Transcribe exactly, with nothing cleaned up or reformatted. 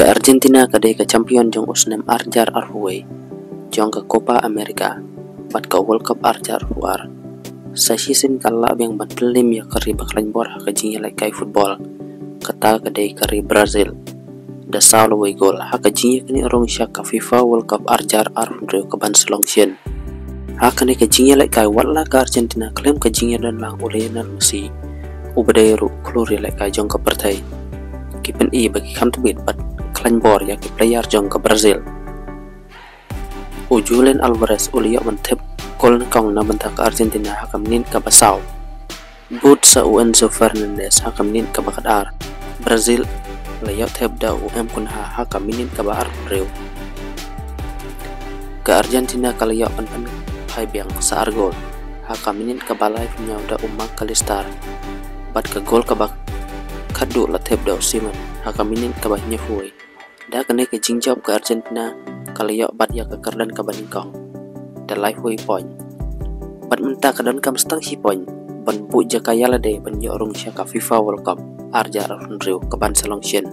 Ka Argentina ka dei ka champion jong u snem ar hajar arphew wei jong ka Copa America bad ka World Cup ar hajar arphew ar. Sa shisien ka la biang ban pynliem ïa ka ri ba khlaiñ bor ha ka jingïalehkai football, kata ka dei ka ri Brazil, da saw la wei gol ha ka jingïaknieh rung sha ka FIFA World Cup ar hajar arphew hynriew ka ban sa long shen. Ha kane ka jingïalehkai, wat la ka Argentina khlem ka jingïadon lang u Lionel Messi, uba dei ruh u khlur ïalehkai jong ka pyrthei, ki pyni ba ki kham tbit bad khlaiñ bor ïa ki player jong ka Brazil. U Julian Alvarez u la ïoh ban thep gol nyngkong na bynta ka Argentina ha ka minit kaba saw, bud sa u Enzo Fernandez ha ka minit kaba khatar. Brazil la ïoh thep da u M Cunha ha ka minit kaba arphew hynriew. Ka Argentina ka la ïoh ban pynphai biang sa ar gol ha ka minit kaba laiphew hynñiew da u Mac Allister, bad ka gol kaba khatduh la thep da u Simon ha ka minit kaba hynñiewphew wei. Da kane ka jingjop ka Argentina ka la ïoh bat ïa ka kyrdan kaba nyngkong da laiphew wei point. Bad mynta ka donkam sa tang shi point ban buh jaka ïa lade ban ïoh rung sha ka FIFA World Cup ar hajar arphew hynriew ka ban sa long shen.